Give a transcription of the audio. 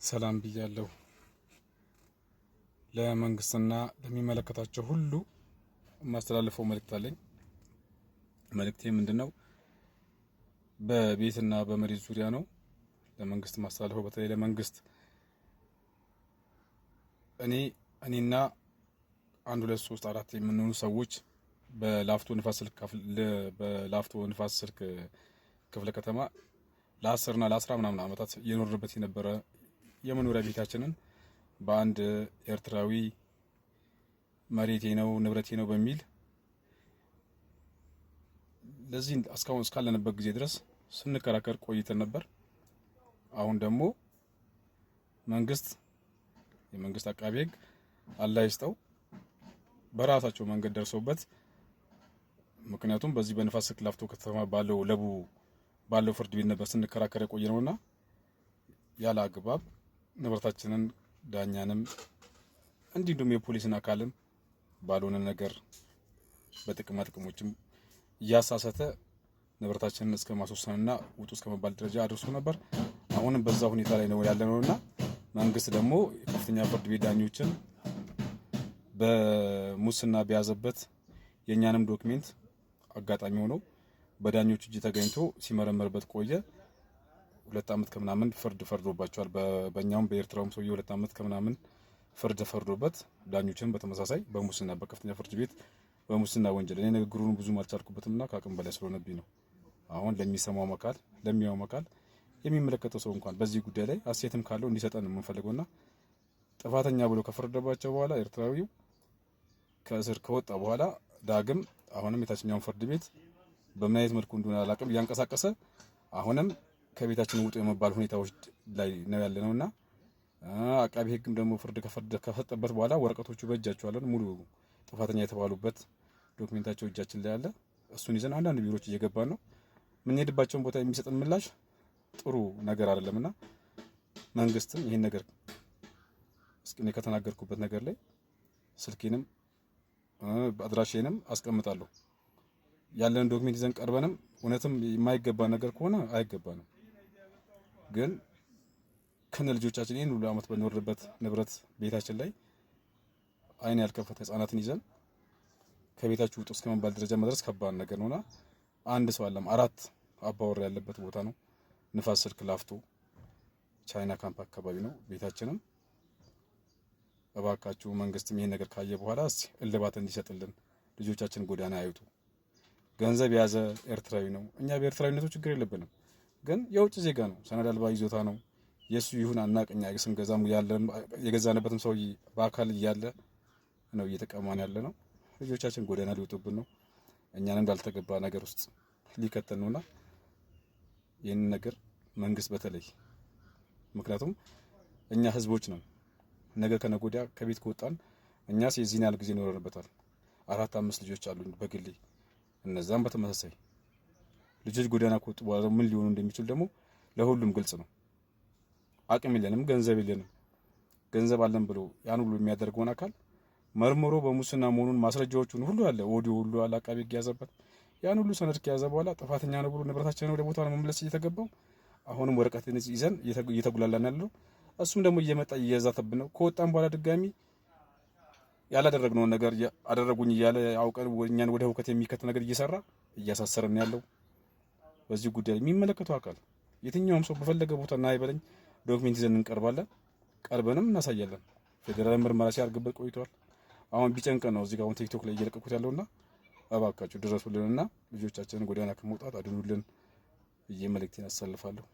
ሰላም ብያለሁ። ለመንግስትና ለሚመለከታቸው ሁሉ የማስተላልፈው መልእክት አለኝ። መልእክቴ ምንድነው? በቤትና በመሬት ዙሪያ ነው። ለመንግስት ማስተላልፈው በተለይ ለመንግስት እኔ እኔና አንድ ሁለት ሶስት አራት የምንሆኑ ሰዎች በላፍቶ ንፋስ ስልክ ክፍለ ከተማ ለ10 እና ለ10 ምናምን ዓመታት እየኖርንበት የነበረ የመኖሪያ ቤታችንን በአንድ ኤርትራዊ መሬቴ ነው ንብረቴ ነው በሚል ለዚህ እስካሁን እስካለንበት ጊዜ ድረስ ስንከራከር ቆይተን ነበር። አሁን ደግሞ መንግስት የመንግስት አቃቤ ሕግ አላህ ይስጠው በራሳቸው መንገድ ደርሰውበት፣ ምክንያቱም በዚህ በንፋስ ስልክ ላፍቶ ከተማ ባለው ለቡ ባለው ፍርድ ቤት ነበር ስንከራከር የቆየ ነውና ያለ አግባብ ንብረታችንን ዳኛንም እንዲሁም የፖሊስን አካልም ባልሆነ ነገር በጥቅማ ጥቅሞችም እያሳሰተ ንብረታችንን እስከ ማስወሰንና ውጡ እስከ መባል ደረጃ አድርሶ ነበር። አሁንም በዛ ሁኔታ ላይ ነው ያለነውና መንግስት ደግሞ የከፍተኛ ፍርድ ቤት ዳኞችን በሙስና በያዘበት የእኛንም document አጋጣሚ ሆኖ በዳኞች እጅ ተገኝቶ ሲመረመርበት ቆየ። 2 ዓመት ከምናምን ፍርድ ፈርዶባቸዋል። በእኛውም በኤርትራውም ሰውዬ 2 ዓመት ከምናምን ፍርድ ፈርዶበት ዳኞችን በተመሳሳይ በሙስና በከፍተኛ ፍርድ ቤት በሙስና ወንጀል። እኔ ንግግሩን ብዙም አልቻልኩበትምና ከአቅም በላይ ስለሆነብኝ ነው። አሁን ለሚሰማው አካል፣ ለሚያየው አካል፣ የሚመለከተው ሰው እንኳን በዚህ ጉዳይ ላይ አስተያየትም ካለው እንዲሰጠን ነው የምንፈልገውና ጥፋተኛ ብሎ ከፈረደባቸው በኋላ ኤርትራዊው ከእስር ከወጣ በኋላ ዳግም አሁንም የታችኛውን ፍርድ ቤት በምን አይነት መልኩ እንደሆነ አላውቅም እያንቀሳቀሰ አሁንም ከቤታችን ውጡ የመባል ሁኔታዎች ላይ ነው ያለ ነውና አቃቢ ሕግም ደግሞ ፍርድ ከፈረደ ከሰጠበት በኋላ ወረቀቶቹ በእጃቸው አለን። ሙሉ ጥፋተኛ የተባሉበት document ኣቸው እጃችን ላይ አለ። እሱን ይዘን አንዳንድ ቢሮዎች እየገባን ነው። የምንሄድባቸውን ቦታ የሚሰጥን ምላሽ ጥሩ ነገር አይደለምና መንግስትም ይሄን ነገር እስኪ እኔ ከተናገርኩበት ነገር ላይ ስልኬንም አድራሼንም አስቀምጣለሁ። ያለን document ይዘን ቀርበንም እውነትም የማይገባ ነገር ከሆነ አይገባንም። ግን ከነ ልጆቻችን ይህን ሁሉ አመት በኖርንበት ንብረት ቤታችን ላይ አይን ያልከፈተ ህጻናትን ይዘን ከቤታችሁ ውጡ እስከመባል ደረጃ መድረስ ከባድ ነገር ነውና አንድ ሰው አለም አራት አባወራ ያለበት ቦታ ነው። ንፋስ ስልክ ላፍቶ ቻይና ካምፕ አካባቢ ነው ቤታችንም። እባካችሁ መንግስትም ይሄን ነገር ካየ በኋላ እስቲ እልባት እንዲሰጥልን፣ ልጆቻችን ጎዳና አይውጡ። ገንዘብ የያዘ ኤርትራዊ ነው። እኛ በኤርትራዊነቱ ችግር የለብንም፣ ግን የውጭ ዜጋ ነው፣ ሰነድ አልባ ይዞታ ነው። የእሱ ይሁን አናቅ። እኛ ስንገዛም የገዛንበትም ሰው በአካል እያለ ነው እየተቀማን ያለ ነው። ልጆቻችን ጎዳና ሊወጡብን ነው። እኛንም እንዳልተገባ ነገር ውስጥ ሊከተል ነውና ይህንን ነገር መንግስት በተለይ ምክንያቱም እኛ ህዝቦች ነን። ነገ ከነገ ወዲያ ከቤት ከወጣን እኛስ የዚህን ያህል ጊዜ ኖረንበታል። አራት አምስት ልጆች አሉኝ በግሌ። እነዛም በተመሳሳይ ልጆች ጎዳና ከወጡ በኋላ ምን ሊሆኑ እንደሚችሉ ደግሞ ለሁሉም ግልጽ ነው። አቅም የለንም፣ ገንዘብ የለንም። ገንዘብ አለን ብሎ ያን ሁሉ የሚያደርገውን አካል መርምሮ በሙስና መሆኑን ማስረጃዎቹን ሁሉ አለ፣ ኦዲዮ ሁሉ አለ፣ አቃቤ ሕግ የያዘበት ያን ሁሉ ሰነድ ከያዘ በኋላ ጥፋተኛ ነው ብሎ ንብረታችንን ወደ ቦታው መመለስ እየተገባው አሁንም ወረቀት ይዘን እየተጉላላን ያለው እሱም ደግሞ እየመጣ እየዛተብን ነው። ከወጣን በኋላ ድጋሚ ያላደረግነውን ነገር አደረጉኝ እያለ አውቀን እኛን ወደ ሁከት የሚከት ነገር እየሰራ እያሳሰረን ያለው። በዚህ ጉዳይ የሚመለከተው አካል የትኛውም ሰው በፈለገ ቦታ ና ይበለኝ፣ document ይዘን እንቀርባለን። ቀርበንም እናሳያለን። ፌዴራል ምርመራ ሲያደርግበት ቆይቷል። አሁን ቢጨንቀን ነው እዚህ ጋር አሁን ቲክቶክ ላይ እየለቀኩት ያለውና እባካችሁ ድረሱልንና ልጆቻችንን ጎዳና ከመውጣት አድኑልን ብዬ መልእክቴን አሳልፋለሁ።